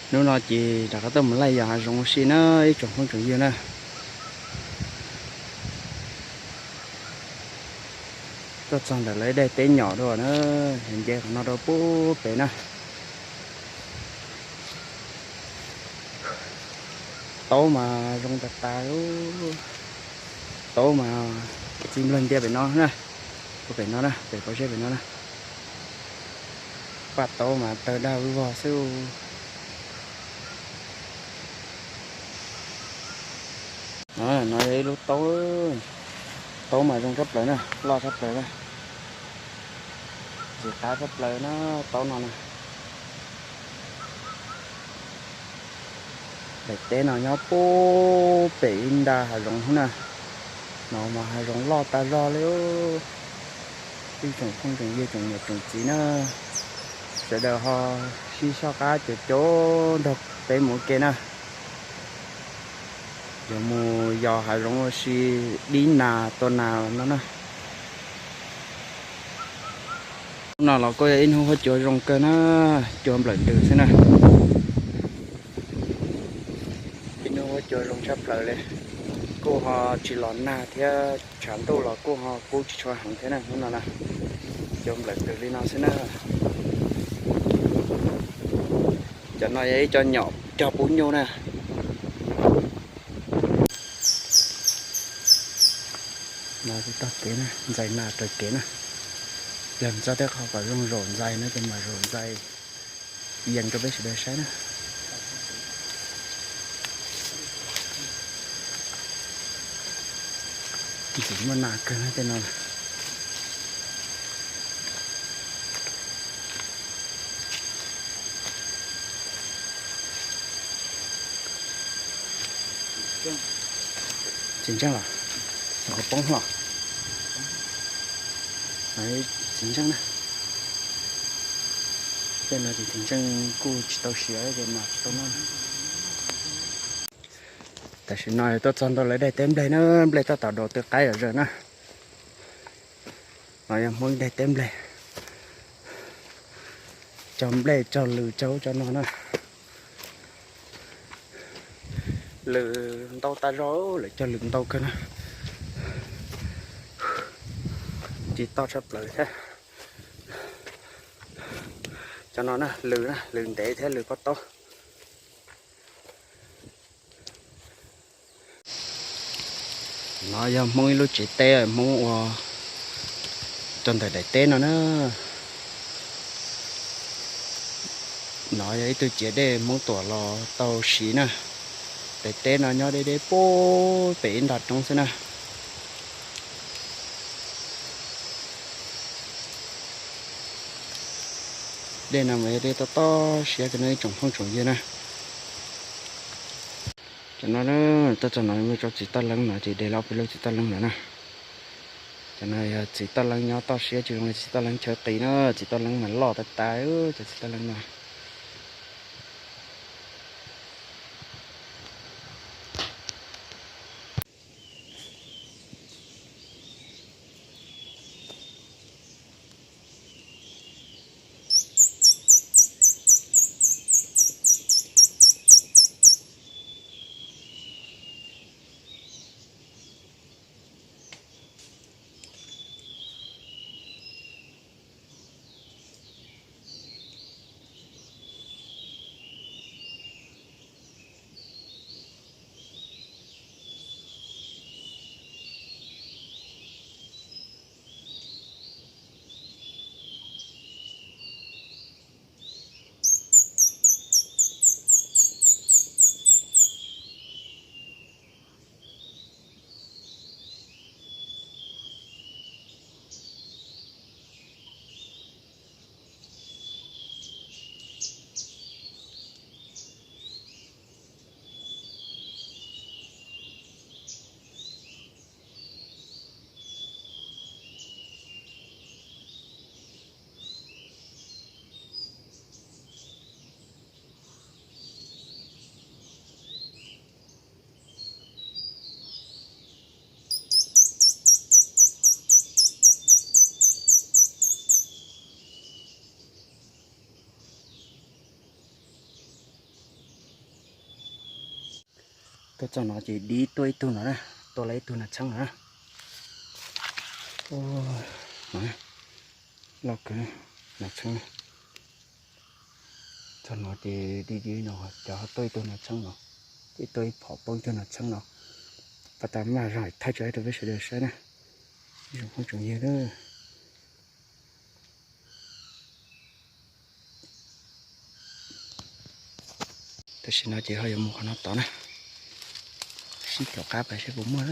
Hnub no ces rov qab tuaj mus laij yos hav zoov ua si na ib tsoom phooj tsoom ywg na. Tuaj txog ntawm lawv ib daim teb nyom dua na, nce qhov no rau pub pem na. Taub mas zoo tas tas, taub mas txi nplawg ntias pem no na, pem no na, pem pob zeb pem no na. Paj taub mas tawg daj vog xwb. No yog ib lub taub, taub mas zoo tshaj plaws na, loj tshaj plaws na, txiv qab tshaj plaws na, taub no na. Daim teb no nyob pub pem ib nta hav zoov na. No mas hav zoov loj tas zog li. Ib tsoom phooj tsoom ywg tsoom niam tsoom txiv na, sawv daws ho sib soj qab cov cov nrog peb mus ua ke na. Yuav mus yos hav zoov ua si, dib nas tua nas no na. Hnub no los kuj yog ib hnub huab cua zoo kawg na, cua nplawm ntws xwb na. Ib hnub huab cua zoo tshaj plaws li, kuj ho tsis los nag thiab, tshav ntuj los kuj ho kub tsis tshua heev thiab na hnub no na. Cua nplawm ntws li no xwb na. Cov no yog ib co nyom cog pub nyuj na. No tog kev na, ntxais nas raws kev na. Yog txog tej qhov kom zoo zaum ntxais no ces mam zaum ntxais yees rau peb sawv daws saib na. Ntxim muaj nas kawg tej no. Txiv ntseej los? Qhov poob hlo. Txiv ntseej na. Tej no ces txiv ntseej kuj tsis tau siav ces mas tsis tau noj. Tam sim no tuaj txog ntua lawv daim teb nplej na, nplej tab tom dua tw qaib zom zaws na. No yog Hmoob daim teb nplej, cog nplej cog lws cog ub cog no na. Lws ntau tas zog, lawv cog lws ntau kawg na. Ci toj tshaj plaws thiab. Cov no na, lws na, lws ntev thiab lws pob taub. No yog Hmoob ib lub tsev teb Hmoob ua rau ntawm daim teb no na. No yog ib tug ciav dej Hmoob tuam los tau siv na. Daim teb no nyob deb deb pub pem ib nta roob xwb na. Dej no mas yog dej toj toj siab kawg no ib tsoom phooj tsoom ywg na. Cov no, toj txog no muaj tsob txiv toj leeb no ces de lawm ob peb lub txiv toj leeb no na. Cov no yog txiv toj leeb nyob toj siab tsis zoo li txiv toj leeb chaw qis na, txiv toj leeb mas loj tas tas cov txiv toj leeb no. Tuaj txog no ces dib tuaj ib tug no na, tua lawm ib tug nas txheeb no na. Loj kawg, nas txheeb. Txog no ces dib dib no, cov tuaj ib tug nas txheeb no, ces tuaj ib phom poob ib tug nas txheeb no. Pas tas mam zog thaij tso rau peb sawv daws saib na, ib tsoom phooj tsoom ywg na. Tam sim no ces ho yuav mus qhov no tod na, sib caum qab pais seb puas muaj.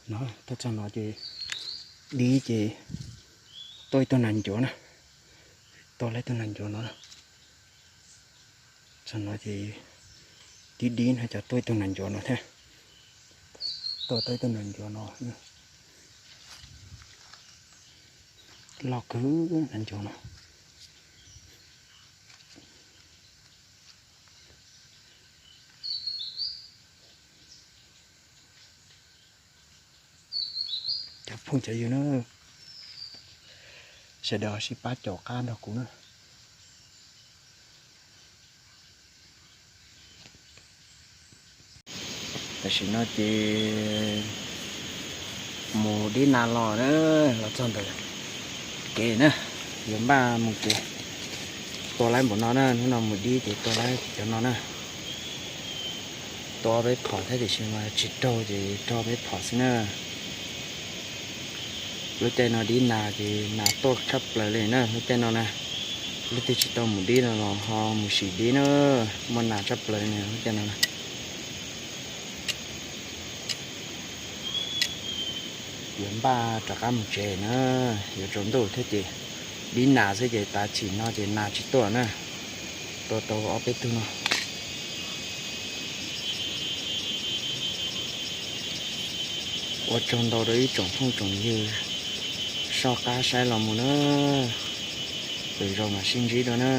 No, tuaj txog no ces dib ces tuaj ib tug nas ncuav na, tuaj lawm ib tug nas ncuav no. Txog no ces dib dib no ces tuaj ib tug nas ncuav no thiab, tuaj tau ib tug nas ncuav no, loj kawg nas ncuav no. Cov phooj cov ywg na, sawv daws ho sib pab caum qab nrog kuv na. Tam sim no ces mus dib nas los na, los txog ntawm kev na, yuav npaj mus kev. Tua laib npaum no na, hnub no mus dib ces tua laib cov no na. Tua ob peb phom thiab tiam sis mas tsis raug ces raug ob peb phom xwb na. Lub caij no dib nas ces nas tuaj tshaj plaws li na lub caij no na. Leej twg tsis tau mus dib no los ho mus sim dib na, muaj nas tshaj plaws li lub caij no na. Yuav npaj rov qab mus tsev na, yuav tsaus ntuj thiab ces dib nas xwb ces tav chim no ces nas tsis tuaj na. Tua tau ob peb tug no. Ua tsaug ntau rau ib tsoom phooj tsoom ywg soj qab saib los mus na. Lwm zaus mam sib ntsib dua na.